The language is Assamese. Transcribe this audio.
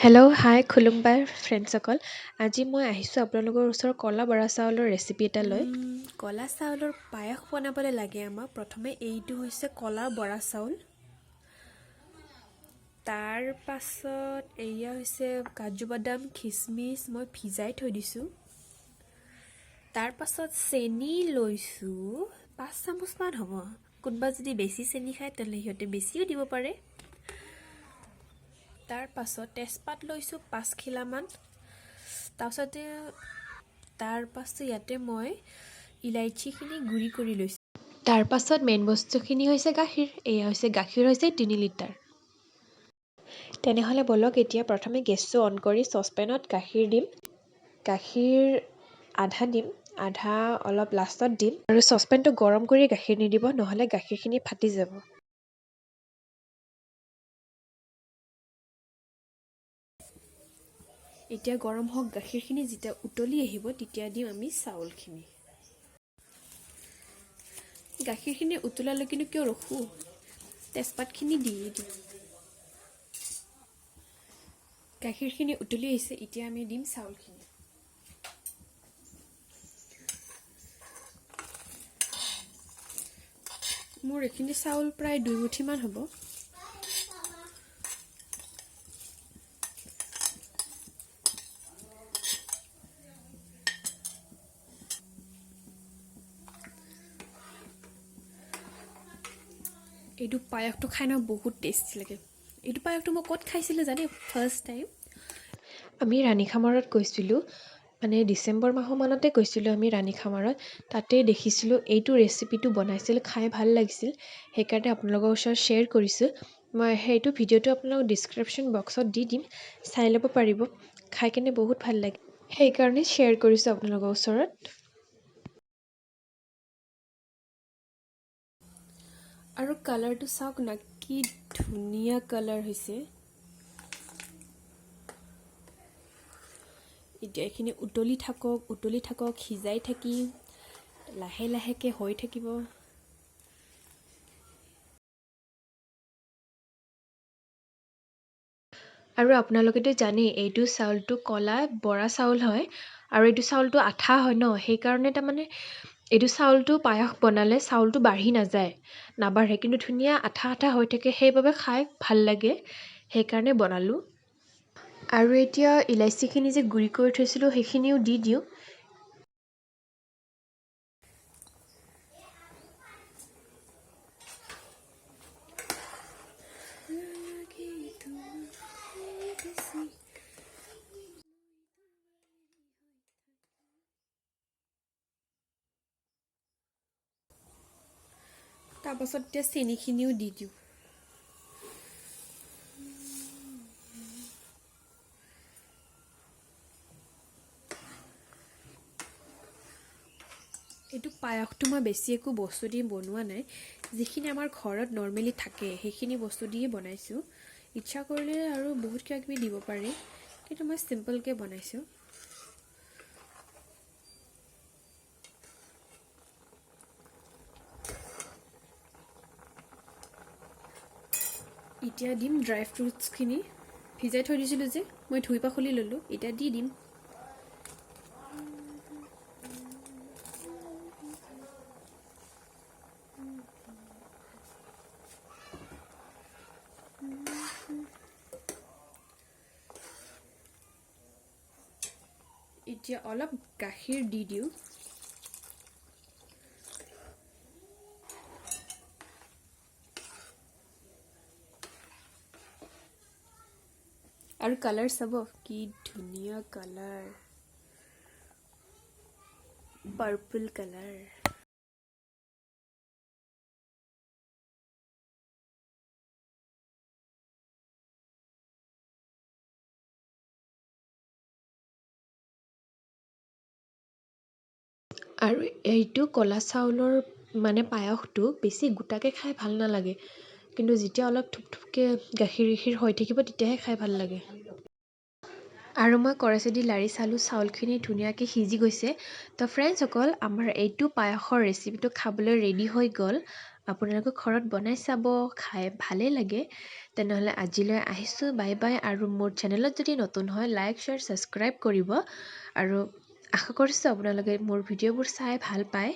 হেল্ল' হাই খুলুমবাই ফ্ৰেণ্ডসকল, আজি মই আহিছোঁ আপোনালোকৰ ওচৰত ক'লা বৰা চাউলৰ ৰেচিপি এটা লৈ। ক'লা চাউলৰ পায়স বনাবলৈ লাগে আমাক প্ৰথমে এইটো হৈছে ক'লা বৰা চাউল, তাৰ পাছত এয়া হৈছে কাজু বাদাম, খিচমিচ মই ভিজাই থৈ দিছোঁ। তাৰ পাছত চেনি লৈছোঁ 5 চামুচমান হ'ব। কোনোবা যদি বেছি চেনি খায় তেনেহ'লে সিহঁতে বেছিও দিব পাৰে। তাৰ পাছত তেজপাত লৈছোঁ 5 খিলামান। তাৰপাছত ইয়াতে মই ইলাইচিখিনি গুড়ি কৰি লৈছোঁ। তাৰপাছত মেইন বস্তুখিনি হৈছে গাখীৰ। এয়া হৈছে গাখীৰ হৈছে 3 লিটাৰ। তেনেহ'লে ব'লক এতিয়া প্ৰথমে গেছটো অন কৰি চচপেনত গাখীৰ দিম। গাখীৰ আধা দিম, আধা অলপ লাষ্টত দিম। আৰু চচপেনটো গৰম কৰি গাখীৰ নিদিব, নহ'লে গাখীৰখিনি ফাটি যাব। এতিয়া গৰম হওক গাখীৰখিনি, যেতিয়া উতলি আহিব তেতিয়া দিম আমি চাউলখিনি। গাখীৰখিনি উতলালৈকেনো কিয় ৰখোঁ, তেজপাতখিনি দিয়ে দিওঁ। গাখীৰখিনি উতলি আহিছে, এতিয়া আমি দিম চাউলখিনি। মোৰ এইখিনি চাউল প্ৰায় 2 মুঠিমান হ'ব। এইটো পায়সটো খাই ন বহুত টেষ্টি লাগে। এইটো পায়সটো মই ক'ত খাইছিলোঁ জানে? ফাৰ্ষ্ট টাইম আমি ৰাণীখামাৰত গৈছিলোঁ, মানে ডিচেম্বৰ মাহৰ মানতে গৈছিলোঁ আমি ৰাণীখামাৰত। তাতে দেখিছিলোঁ এইটো ৰেচিপিটো বনাইছিল, খাই ভাল লাগিছিল, সেইকাৰণে আপোনালোকৰ ওচৰত শ্বেয়াৰ কৰিছোঁ। মই সেইটো ভিডিঅ'টো আপোনালোকক ডিছক্ৰিপশ্যন বক্সত দি দিম, চাই ল'ব পাৰিব। খাই কেনে বহুত ভাল লাগে, সেইকাৰণে শ্বেয়াৰ কৰিছোঁ আপোনালোকৰ ওচৰত। আৰু কালাৰটো চাওক না, কি ধুনীয়া কালাৰ হৈছে। এতিয়া এইখিনি উতলি থাকক, উতলি থাকক, সিজাই থাকি লাহে লাহেকৈ হৈ থাকিব। আৰু আপোনালোকেতো জানেই এইটো চাউলটো ক'লা বৰা চাউল হয় আৰু এইটো চাউলটো আঠা হয় ন, সেইকাৰণে তাৰমানে এইটো চাউলটো পায়স বনালে চাউলটো বাঢ়ি নাযায়, নাবাঢ়ে, কিন্তু ধুনীয়া আঠা আঠা হৈ থাকে, সেইবাবে খাই ভাল লাগে, সেইকাৰণে বনালোঁ। আৰু এতিয়া ইলাইচিখিনি যে গুড়ি কৰি থৈছিলোঁ সেইখিনিও দি দিওঁ। তাৰপাছত এতিয়া চেনিখিনিও দি দিওঁ। এইটো পায়সটো মই বেছি একো বস্তু দি বনোৱা নাই, যিখিনি আমাৰ ঘৰত নৰ্মেলি থাকে সেইখিনি বস্তু দিয়ে বনাইছোঁ। ইচ্ছা কৰিলে আৰু বহুত কিবা কিবি দিব পাৰি, কিন্তু মই চিম্পলকৈ বনাইছোঁ। এতিয়া দিম ড্ৰাই ফ্ৰুটছখিনি, ভিজাই থৈ দিছিলোঁ যে মই, ধুই পাখলি ল'লোঁ, এতিয়া দি দিম। এতিয়া অলপ গাখীৰ দি দিওঁ। আৰু কালাৰ চাব, কি ধুনীয়া কালাৰ, পাৰ্পল কালাৰ। আৰু এইটো ক'লা চাউলৰ মানে পায়সটো বেছি গোটাকৈ খাই ভাল নালাগে, কিন্তু যেতিয়া অলপ থুপথুপকৈ গাখীৰ গাখীৰ হৈ থাকিব তেতিয়াহে খাই ভাল লাগে। আৰু মই কৰচেদি লাৰি চালোঁ, চাউলখিনি ধুনীয়াকৈ সিজি গৈছে। তো ফ্ৰেণ্ডছসকল, আমাৰ এইটো পায়সৰ ৰেচিপিটো খাবলৈ ৰেডি হৈ গ'ল। আপোনালোকে ঘৰত বনাই চাব, খাই ভালেই লাগে। তেনেহ'লে আজিলৈ আহিছোঁ, বাই বাই। আৰু মোৰ চেনেলত যদি নতুন হয়, লাইক, শ্বেয়াৰ, ছাবস্ক্ৰাইব কৰিব। আৰু আশা কৰিছোঁ আপোনালোকে মোৰ ভিডিঅ'বোৰ চাই ভাল পায়।